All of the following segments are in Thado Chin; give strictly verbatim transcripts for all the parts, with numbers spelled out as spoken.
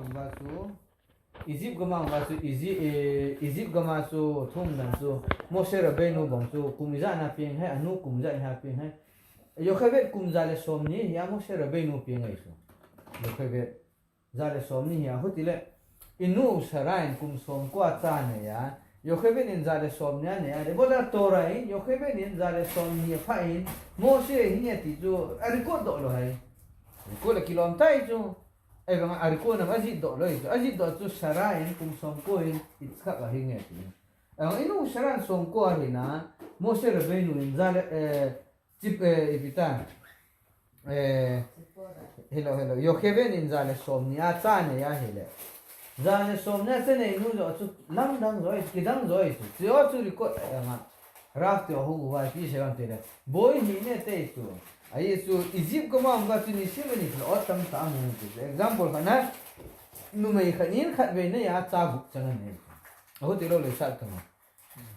Uva chu Egypt gama uva chu Egypt, eh, Egypt gama chu thum dan chu Moshe Rabbeinu bang chu kum ijat na peng hai, anu kum ijat na peng hai. Yocheved kum ja le som ni hi a Moshe Rabbeinu peng ai chu. Yocheved ja le som ni hi a, hutile inu Sarah in kum som ko a cha nei a. Yocheved in ja le som ni a nei a. Le bola Torah in Yocheved in ja le som ni a pha in Moshe hi ni a ti chu a record doh lou hai. Record a kilom tai chu. Ei, vang a record nam a jih doh lou chu. A jih doh chu Sarah in kum som ko in Yitzchak a hi nge ti. Ei, vang inu Sarah in som ko a hi na, Moshe Rabbeinu in ja le, eh, chip, eh, ipi ta. Eh, hello, hello. Yocheved in ja le som ni a cha nei a hi le. Ja le som ni a cha nei nu jo chu lamdang jo, kidang jo chu. Chu chu record a nga. Rav te ho uva ipi sei vang te le. Boi hi ne te chu. Ahi chu Egypt gama uva chu ni sim ni lo tam ta mu chu. Example khat na. Numei khat in khatvei nei a cha gup chang a nei. Ahu ti lou le sat ta ma.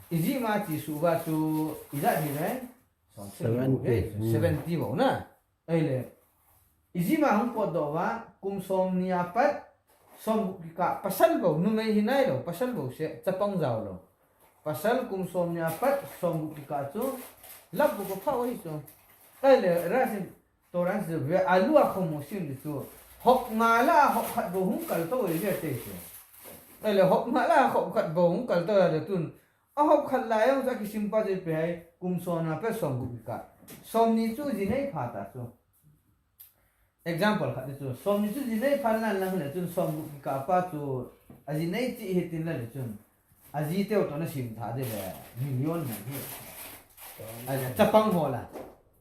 Egypt ma chi su uva chu ijat hi le. Som Seventy. Seventy. Hmm. Seventy bou na. Ahile, Egypt a hung potdoh uva, kum som ni a pat, som gup kikah, pasal bou, numei hi nailou, pasal bou se, chapang jao lou. Pasal kum som ni a pat, som gup kikah chu, lakh gup apha u ahi chu. Ahile, Rav in, Torah in, ve, alu a khomu sim di chu, hop nga lah a hop khat bou hung kal tou ahi ve te chu. Ahile, hop nga lah a hop khat bou hung kal tou ahi le tun, a hop khat lai jong chu a kisim pa chu ipi ham, kum som ni a pat som gup kikah. Som ni chu ji nei pha ta chu. Example khat chu, som ni chu ji nei pha nan lang le chun som gup kikah pa chu a ji nei chi hi tin la le chun. A ji teu toh na sim tha de le million na hi. Ahile, chapang ho la.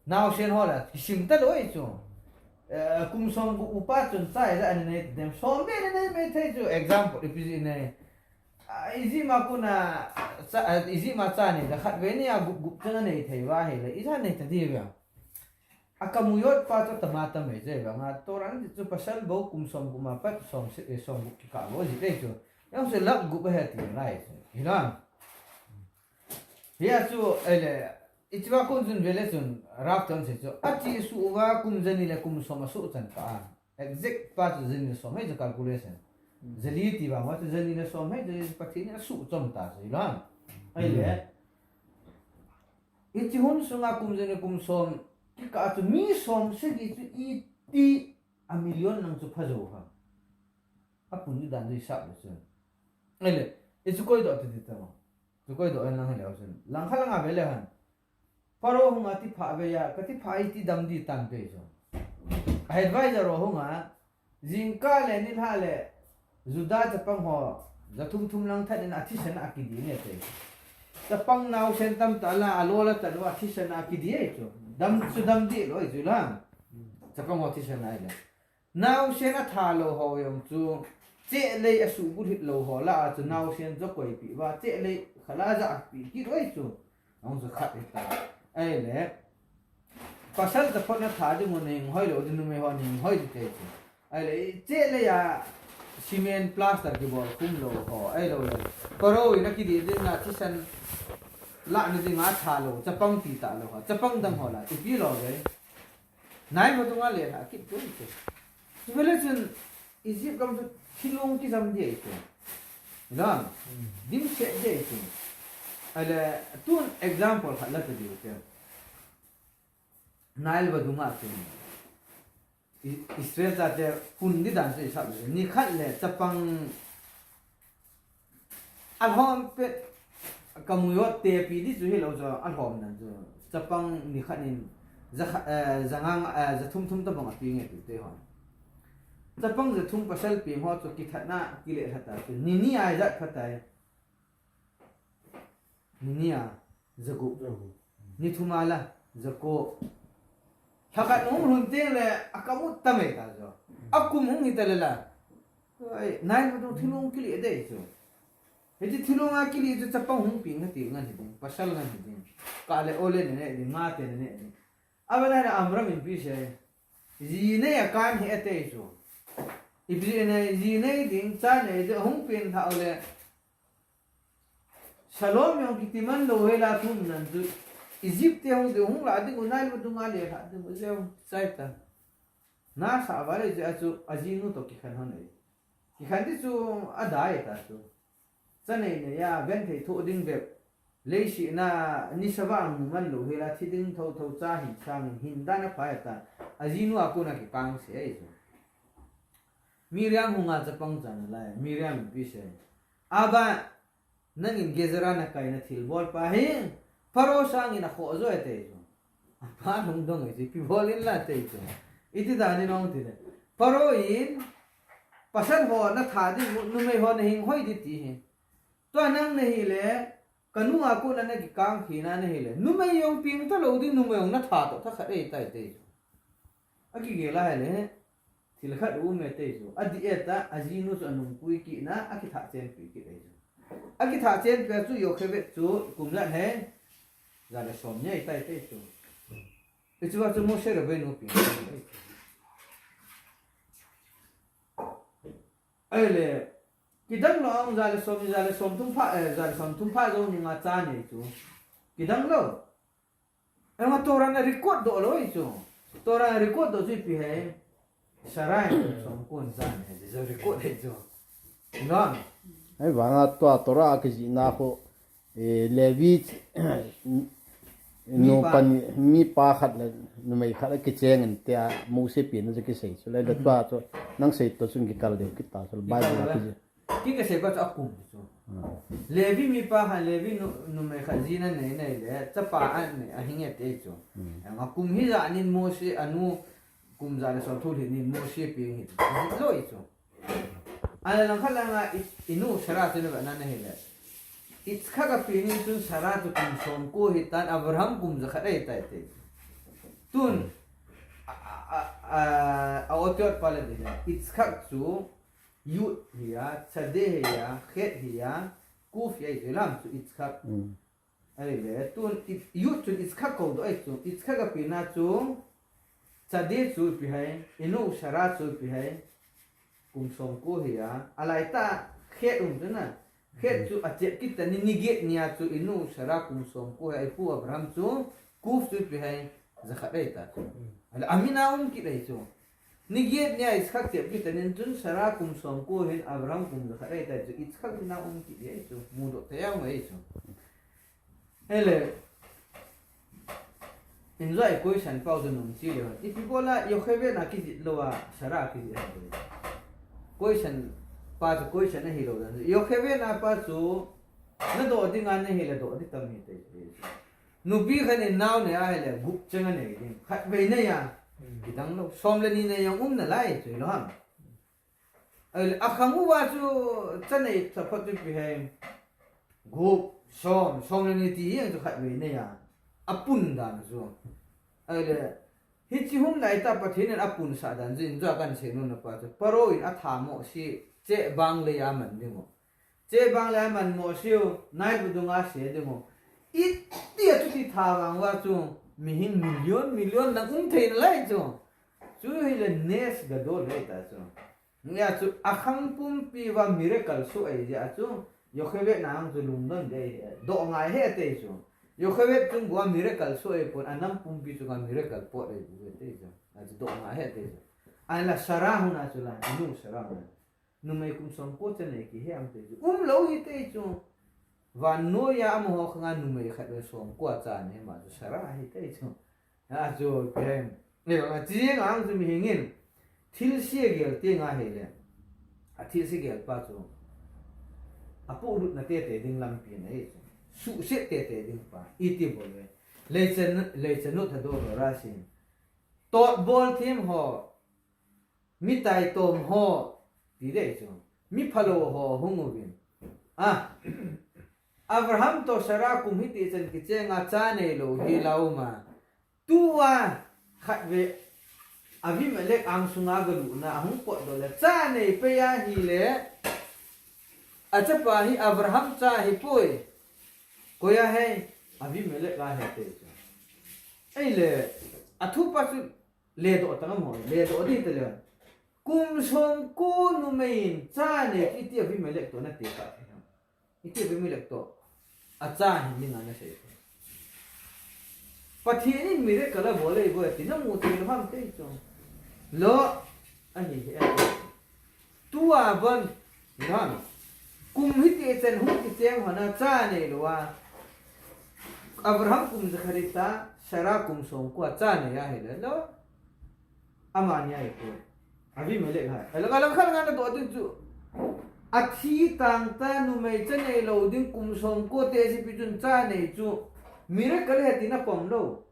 Naosen ho la, kisim ta lou ahi chu. Eh, kum som gup upa chun cha ijat a nei dem, som beh nei mai thei chu, example, ipi ji nei. Ah, Egypt ma kon a, cha, ah, Egypt ma cha nei, da khatvei ni a gup gup chang a nei thei uva ahile, ijat nei ta di ve. A kamuyot pa chu tama tam mai je ve, nga Torah in chu pasal bou kum som gup ma pat som se, eh, som gup kikah bou ji te chu. Jong se lakh gup ahi ti lai chu. Hi na. Hia chu, ahile, hichea kon chun ve le chun, Rav te hon sei chu, a chi su uva kum jani le kum som a su chan ta a. Exact pa chu jani le som ahi chu calculation. Hmm. Jali ti vang uva chu jani le som ahi chu Pathen in a su chom ta chu, hi na. Ahile, hmm, hiche hun sunga kum jani le kum som kikah chu mi som sagi chu iti a million lang chu pha jou ham. A pun ni dan chu i sap le chun. Ahile, hichu koi doh ti ti ta mo. Chu koi doh in lang hi leu chun. Langkhat lang a ve le hen. Pharaoh hung a ti pha ve a, ka ti pha i ti dam di tan pe chu. A advisor ho hung a, jingkah le nilhah le Judah chapang ho, ja thum thum lang that in a thisan a kidi nge te. Chapang naosen tam ta la, a lol a chan uva thisan a kidi e chu. Dam chu dam di lou chu la. Chapang ho thisan a le. Naosen a tha lou ho jong chu, cheh lei a suh bulhit lou ho lah a chu naosen chu koipi uva, cheh lei khat lah a ja pi kit uve chu. Ahung chu khat hita. Ahile, pasal taphot na tha ding u nei hoi lou ding, numei ho nei hoi ding te chu. Ahile, cheh lei a cement plaster kibol khum lou ho, ahilou le. Pharaoh in a kidi ding a thisan lah na ding a tha lou, chapang ti ta lou ho, chapang dang ho la, ipi lou ve. Nai ma dunga le ha kit tu chu. Chu vele chun Egypt gam chu thilong kijam di ahi chu. Ila, hmm, dimset di ahi chu. Ahile, tun example khat la ta diu te. Nile vadunga chu. I-, Israel chate hun di dan chu i sap le. Nikhat le chapang Alhom pet, kamuyot tepi di chu hilou chu, alhom dan chu. Chapang nikhat in, ja kha-, eh, ja nga, eh, ja thum thum tabang api nge tu te hon. Chapang ja thum pasal pi ho chu kithat na, kile that ta chu. Ni ni a ijat phat ai. Ni ni a, ja gup. Ja gup. Ni thum a la, ja ko. Lha khat hung lhun teng le, a kamut ta mai ta chu. A kum hung hi ta le la. Ai, nai ma tu thilong kile de chu. Hiti thilong a kile chu chapang hung pi nga ti ngan hi ding, pasal ngan hi ding. Ka le o le ne ne ding, nga te ne ne ding. A ba nai na Amram in pi se. Ji nei a kan he te chu. Ipi ne ji nei ding, cha nei de hung pi tha o le. Shalom jong kiti man lou hela thum nan chu Egypt te hung ding hung la ding u Nile vadung a le la ding u jong chai ta. Na sa va le je a chu a jinu to kikhen hon ei. Kikhen ti chu adai ta chu. Cha nei nei a, ven thei thoh ding bep. Leiset a, nisa vang mu man lou hel a, thi ding thotho cha hin sang in, hin dan aphai ta. Ajinu a kon a kikang se ahi chu. Miriam hung a chapang chan a lai, Miriam in ipi sei. Aba, nangin Gezer a nakaina thilbol pa hi, Pharaoh sangin akhoh jo e ati chu. Apa lungdong e chu, ipi bol in la ati chu. Iti dan in ong ti le. Pharaoh in, pasal ho natha ding, numei ho nahinghoi ding ti hi. Tua nang nahi le, kanu a kon a nakikang khin a nahi le. Numei jong peng talou ding, numei jong natha toh thakhat ahi tai ati chu. Akigel a hile, thil khat um e ati chu. Adih e ta, ajinu chu anungpui kit na, akithah chenpi kit ahi chu. Akithah chenpi a chu Jochebed chu kum la he, ja le som ni ahi tai ati chu. Hiche a chu Moshe Rabbeinu peng. Ahile, kidang lou, ja le som ni, ja le som thum pha, eh, ja le som thum pha jou nunga cha nei chu. Kidang lou. Ama Torah in a record doh lou ahi chu. Torah in a record doh chu ipi ham. Sarah in som ko in cha nei, ti chu record ahi chu. Nom. Ahivanga tua Torah a kijihna khu, eh, Levi, nu mipa. Pan, mipa khat le numei khat akicheng in tia Mose pen a chu kisei chu. Le, le tua chu nang sei toh chun kikal deu kit ta chu. Bible a kikal deu. Kei kasei pa chu akum chu. Hmm. Levi mipa khat, Levi nu, numei khat jin anei nei le, chapa anei, ahinge ati chu. Hmm. Akum hijat in Mose, anu kum ja le som thum lhin in Mose peng hi chu. Jih lou ahi chu. Ahile langkhat langa i, inu Sarah chu navet na ahile. Yitzchak a peng in chun Sarah chu kum som ko ahitan, Abraham kum ja khat ahitai ati. Tun, a, a, a, a, a otiot pa le di le. Yitzchak chu Yud hi a, Tzadeh hi a, Chet hi a, Kuf hi a, ilam chu Yitzchak. Mm. Ahile, tun Yud chun Yitzchak kou doh ahi chu, Yitzchak a peng a chu, Tzadeh chu ipi ham, inu Sarah chu ipi ham, kum som ko hi a, alai ta Chet um chu na, Chet chu achep kit tan in, ni get ni a chu inu Sarah kum som ko hi a, ipu Abraham chu, Kuf chu ipi ham, ja khat ahi ta chu. Mm. Ahile, amin a um kit ahi chu. Ni get ni a Yitzchak chep kit tan in chun Sarah kum som ko hin Abraham kum ja khat ahi ta chu Yitzchak min a um kit ahi chu. Mudoh thei a um ahi chu. Ahile, enjoy question pa u chu nung chi le. Ipi bol a Yocheved a kijih lou a Sarah kijih a. Question pa chu question ahilou dan. Yocheved a pa chu nadoh ding a nahi le doh ding tam hite. Nupi khat in nao nei ahile, gup cheng anei ding. Khatvei nei a. Hmm. Kidang lou. Som le ni nei jong um nalai, chu hilou ham. Ahile, akhang uva chu, cha nei sa phat chu ipi ham. Gup, som, som le ni ti jeng chu khatvei nei a. Apun dan chu. Ahile, hiche hun lai ta Pathen in apun sah dan chu, injo a kan sei nom na pa chu. Pharaoh in atha mo si, chebang lei a man ding u. Chebang le aman mo siu, naibu dunga se ding u. Iti a chuti tha vang uva chu, mihing million, million lang um thei nalai chu. Chu hile nes gadol ahi ta chu. Nia chu akhang pumpi uva miracle soh ahi jeh a chu, Yocheved na ang chu lungdon dei, doh ngai ahi ati chu. Yocheved chung uva miracle soh ahi pon, anam pumpi chunga miracle pot ahi bu ati chu. Achu doh ngai ahi ati chu. Ahinla Sarah hung a chu la, inu Sarah hung a. Numei kum som ko cha nei kihe am ti chu. Um lou hite chu. Vannoi a amaho khang a numei khat le som ko a cha nei ma chu Sarah hite chu. Achu pen. Ni vang a chi jeng ang chu mihing in. Thilse gel ti nga hile. Athilse gel pa chu. Apolut na tete ding lampi nei chu. Suhset tete ding pa. Iti bol le. Leichen, leichen u tha do lo ra sin. Tot bol thim ho. Mi taitom ho, ti dei chu. Mi phalou ho hung uvin. A, Abraham toh Sarah kum hiti chan kicheng a cha neilou hi la um a. Tua khatvei Avimelech angsunga galut na ahung potdoh le cha nei pei ahile. Achapa hi Abraham cha ahipoi. Koi ahi, Avimelech ahi ti chu. Ahile, athupa chu Ledoh tang am ho, ledoh ding tale. Kum som ko numei in cha nei iti Avimelech toh nate kha. Iti Avimelech toh. Acha hin ding a nasei. Pathen in miracle abol e boi ati namu thei lou ham ti chu. Lo, ahi hi. Tua ban, han. Kum hiti chan hung kicheng hon a cha neilou a. Abraham kum jakhat hita, Sarah kum somko a cha nei ahile, lo. Amani ahi ko. Abimelech hai. Alang, alang khat nga nadoh ding chu. Athi tangta numei cha neilou ding kum somko te sipi chun cha nei chu. Miracle ahi tina pom lou.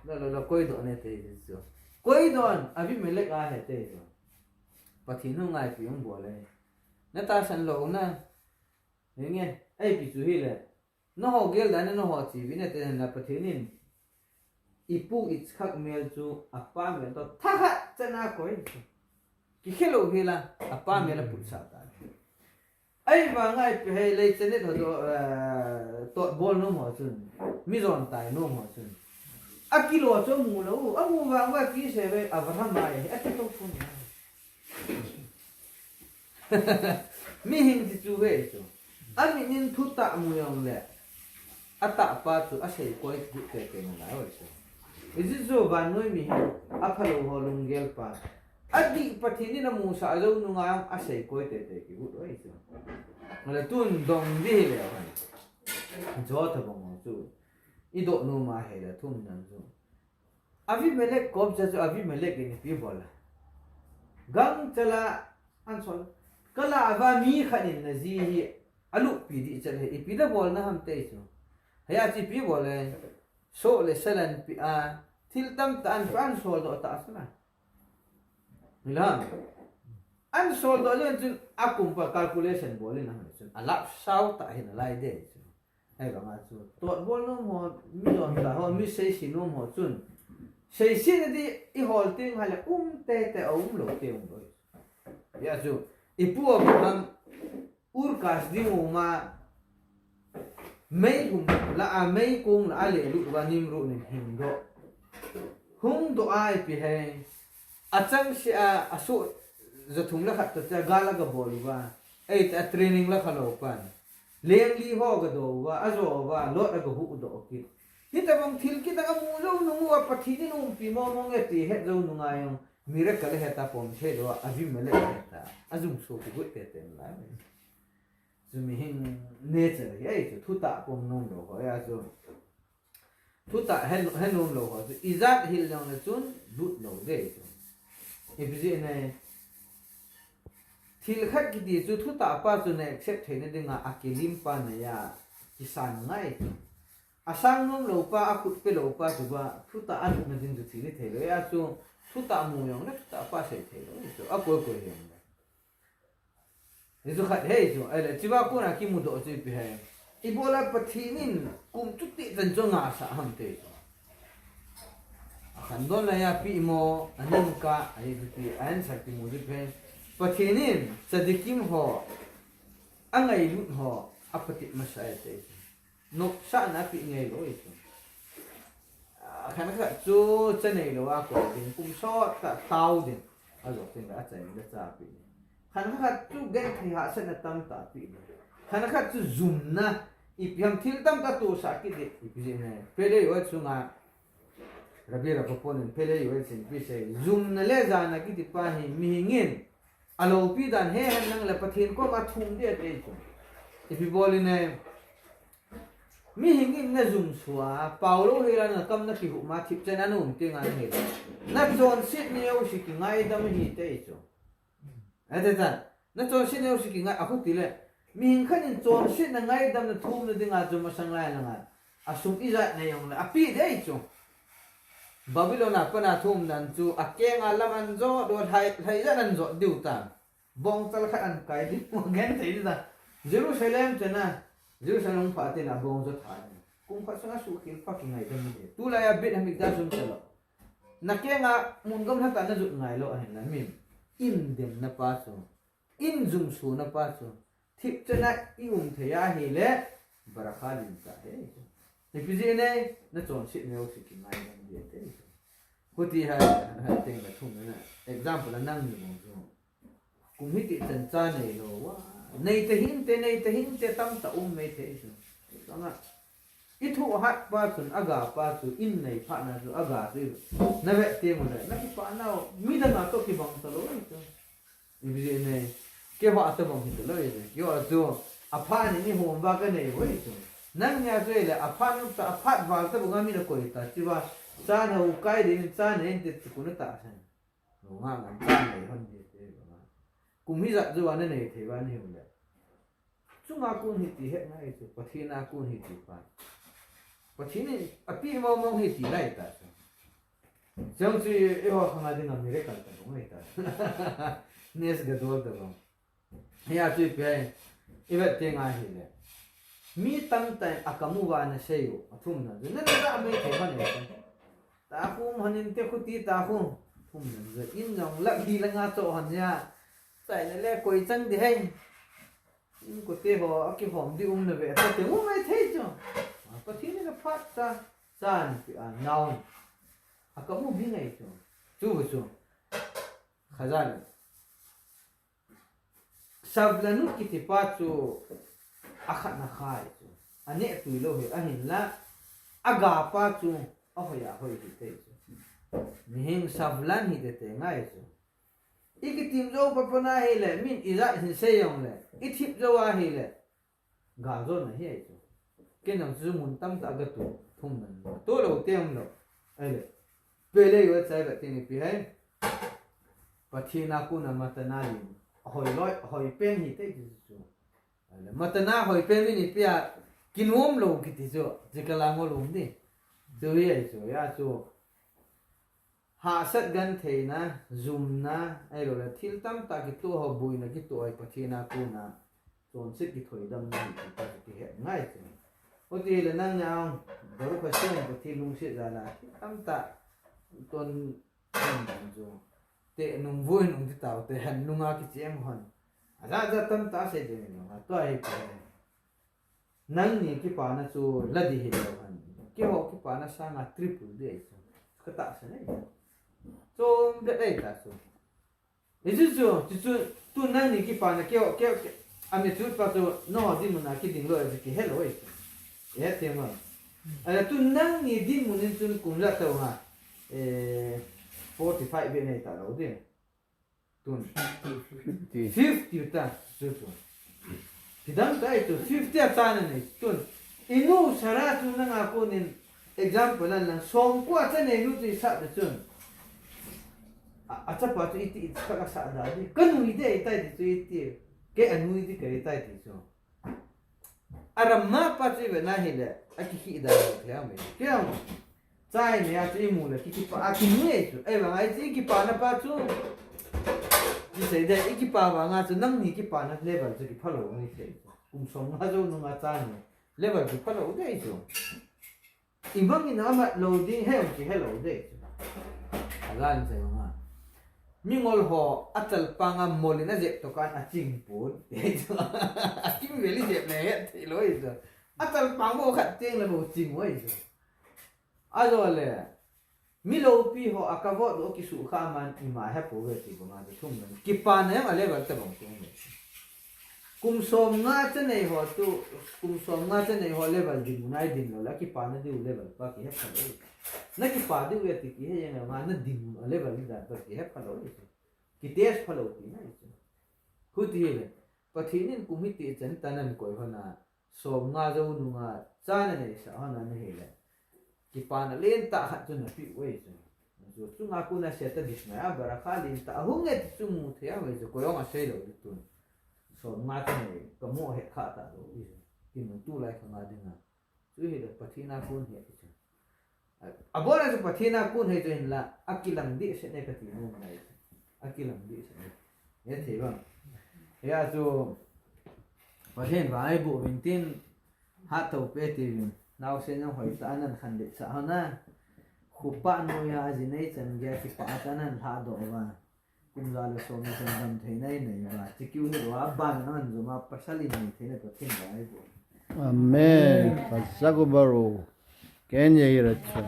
Lo, lo, lo, koi doh ne te chu. Koi doh, Abimelech ahi te chu. Pathen hung ngaipi hung bol e. Natahsan lou na. Hinge, ipi chu hile. Nangho gel dan a nangho chi vin nate na Pathen in. Ipu Yitzchak mel chu apa mel toh thakhat chan a koi. Kikhelou hila, apa mel a putsah ta. Ahivang a ipi hile chan nit ho toh, eh, totbol nom ho chun. Mi jon tai nom ho chun. Akilo chu amu lou, amu vang uva kisei ve Abraham ahi, ati to phun. Mihem ti chu ve chu. Amitnin thutah mu jongle. Atahpa chu asei koi gu tete nalai ve chu. Hiche chu vannoi mihem aphalou ho lunggel pa. Adih Pathen in amusah jou nunga asei koi tete kigu ve chu. Ngale tun dong ding hile. Jo tabang chu. Idoh nom ahile thum nan chu. Abimelech kom cha chu Abimelech in ipi bol a. Gangchal a an sol. Kala ava mi khat in naji hi aluppi ding chan hi ipi da bol na ham te chu. Hia chu ipi bol e. Soh le salan pi a. Thil tamtah an pi an sol doh ta suna. Milam. An sol doh len chun akum pa calculation bol in a ham chun. Alap sao ta hin alai de chu. Ahivanga chu, totbol nom ho, mi jon ta ho, mi seise nom ho chun. Seise na di i hol teng hale um tete a um lou te um lou. Hia chu, ipu Abraham, Ur Kasdim a, mei hum la a, mei kong la a le lut uva Nimrod in hung doh. Hung doh a ipi hei. Achangseh a, asoh, ja thum le khat toh cha gal aga bol uva. Eita training la khalou pan. Lengli ho ga doh uva, ajo uva, Lot aga huhdoh kit. Hitabang thil kit aga mu jou nung uva, Pathen in umpi mong mong e ti het jou nunga jong. Miracle heta pom thei lou a, Abimelech heta. Ajung so kigot tete nalai. Chu mihem nature hi ahi chu, thutah pom nom lou ho ahi chu. Thutah he, he nom lou ho chu, ijat hil jongle chun, lut lou ding chu. Ipi jeh inem. Thil khat kiti chu, thutah pa chu na accept theina dinga, akilim pa na a, kisan ngai chu. Asang nom lou pa, akhut pe lou pa chu ba, thutah anop na ding chu thil hithei lou. Hia chu, thutah mu jongle, thutah pa sei thei lou chu. Akoi koi jongle. Hichu khat ahi chu, ahile, hichea kona kimudoh chu ipi ham. Ibola Pathen in kum chuti chan chu angahsah ham ti chu. Akhandon laiya peh mo, aningkah, ahi chu ti, a answer kimu chu ipi ham. Pathen in, tzadikim ho, angailut ho, apatep masa e ti chu. Nopsahna apeh ngai lou ahi chu. Ah, khat khat chu cha neilou a koi ding, kum sot tah tao ding. Ajo teng le acha in le acha peh ding. Khat khat chu genthei hahsatna tamtah peh ding. Khat khat chu jumna, ipi ham thil tamtah tosah kit ding, ipi jeh inem. Paleo a chunga Rabbi Rapaport in Paleo a chun ipi asei, jumna le jana kiti pa hi mihing in aloupi dan he hen lang le Pathen koma thum ding ati chu. Ipi bol inem. Mihing in najum sua, paolou hela nakam nakihuh ma thipchan a naum teng a nahi. Nachonset neo si kingaidam ahi ti chu. Ati ta, nachonset neo si kingai, ahuti le. Mihing khat in chonsetna ngaidamna thumna dinga chu masang lai langa. Asum ijat nei jongle, apeh ding chu. Babylon a pat a thum dan chu, akeng a lam an jot, do lhai, lhai jan an jot diu ta. Bongchal khat an kai ding, mo genthei ding ta. Jerusalem chena, Jerusalem phat in abong jo tha. Kum khat sunga suhkhel pa kingaidam ding. Tulai a Beit Hamikdash um talou. Nakeng a mun gamla tah a najot ngai lou ahin la min. In demna pa chu. In jumsona pa chu. Thipchan a i um thei ahile. Barakha lim ta he. Ipi jeh inem, nachonset neo si kingaidam ding ati. Huti hai, hai teng le thum na. Example a nang ni mong chu. Kum hiti chan cha neilou a. Nei tahinte, nei tahinte tamtah um mai thei chu. Sanga. I thoh hat pa chun, aga pa chu, in nei phat na chu, aga chu. Navet teng ule, nakipah nau, midang a toh kibang talou chu. Ipi jeh inem. Keiho tabang hi talou e, keiho chu aphat ni ni hom va kanei uve chu. Nang nia chu ile aphat nu ta aphat val tabang a mi na koi ta chi va. Cha na u kai din cha na in te chu kun ta san. Nunga ngan cha nei hon di te ba. Kum hi jat chu ana nei thei va ni hum le. Chunga kun hi ti het ngai chu, Pathen a kun hi ti pa. Pathen in api mo mo hi ti lai ta chu. Chang chu eiho khang a ding a miracle tabang ngai ta. Nes gadol tabang. Hia chu ipi ai, i vet teng ahile. Mi tamtah in akamu uva ana sei u, athumna chu. Na na da mai thei uva nei. Ta khum hon in te khuti ta khum. Thumna chu. In jong lak hi langa cho hon ya. Chai na le koi chang di hai. In kote ho, akihom di um na ve. Ta te u mai thei chu. Pathen in aphat cha. Chan pi a naon. Akamu bi ngai chu. Chu chu. Khazan. Savlanu kiti pa chu akhat na khai chu. Aneh tui lou hi ahinla. Aga pa chu ahoi a hoi hi te chu. Mihing savlan hi te te ngai chu. I kitim jou pa pa na hile, min ijat hin sei jong le. I thip jou ahile. Ga jo na hi ai chu. Ken jong chu mun tamtah ga tu. Thum nan. Tu lou te um lou. Ai le. Pe le yo chai ba te ni pi hai. Pathen a kon a matana lin. Hoi loi, hoi pen hi te ti chu. Ai le. Matana hoi pen ni pi a. Kinom lou kiti chu. Jikala ngo lou ni. Chu hi ai chu. Ya chu. Hahsat gentheina, jumna, ahilou le thil tamtah kitoh ho, boina kitoh ho, Pathen a kona chonset kithoidamna hi ti pa kihet ngai chu. Hiti le nang jong, Baruch Hashem, Pathen lungset jal a, thil tamtah ton, ton dan chu. Te nung vui nung ti tau, te han nunga kicheng hon. Ajat jat tamtah sei ding nung, atua hi pa. Nangni kipana chu la di hilou hen. Keiho kipana sanga triple di ahi chu. Ka tahsan ahi. Chom le ahi ta chu. Hichu chu, chu chu, tu nangni kipana keiho, keiho, keiho, ami chu pa chu, no dinmun a kiding lou ahi chu kihe lou ahi chu. Ihet thei mo. Ala tu nangni dinmun in chun kum la tau ha. Eh, forty five ve nei ta lou di. Tun. Fifty. Fifty ta, chu chu. Kidang ta ahi chu, fifty a chana nei, tun. Inu Sarah chu nanga konin example an lang, som ko a chanei nu chu isah ta chun. A, achapa chu iti, iti khat asah da di. Kanu iti ahi tai ti chu iti. Kei anu iti kei tai ti chu. Aram ma pa chu ive na hile, akikhih da le thei a mai. Kei a mo. Chai nei a chu imu le, ki, kipa, a kinu e chu. Ei vang a chu ikipana pa chu. Kisei de, ikipa vang a chu, nangni kipana level chu kipha lou ni thei. Kum som nga jou nunga chai nei. Level kipha lou de chu. Imang in amat lou ding, he, kihe lou de. Agan sai ma. Mingol ho, achalpang a mol in ajep toh kan aching pon. Akimvel in jep le het thei lou ahi chu. Achalpang bou khat teng le bou ching u ahi chu. Ajole, mi loupi ho a kavot u kisukha man ima he pou ve ti banga chu thum man. Kipana jong a level tabang chu um e. Kum som nga chanei ho chu, kum som nga chanei ho level dinmun a idin lou le, kipana diu level pa kihe pha lou. Na kipa diu e ti kihe jeng le, nga na dinmun a level ni dan pa kihe pha lou. Ki test pha lou ti na ahi chu. Huti le, Pathen in kum hiti chan tan ahin koi hon a, som nga jou nunga, chana neisah hon a na hile. Kipana lentah khat chu napeh u ahi chu. Chu chunga kona Satan dishmai a barakha lentah ahung e ti chu mu thei a mai chu, koi jong asei lou di tun. Som nga chanei, kamo het kha ta lou ahi chu. Kin tulai khang a dinga. Chu hile Pathen a kon hi ahi chu. Abon a chu Pathen a kon hi chu hinla, akilang dehset e kati nom nai chu. Akilang dehset e. Hethei bang. Hia chu Pathen vang eiboh uvin tin, hatah u pe tivin. Naosen jong hoitah a anan khanlet sah hon a. Khupa noiya ajinei chan geiya kipah tah a anan lhahdoh uva. Kum ja le som le som damtheina inei uva. Chikeu hi lou a, aban a aman jom a, pasal in nei theina Pathen vang eiboh. Amen. Pasal ko baro. Ken ye ira cha.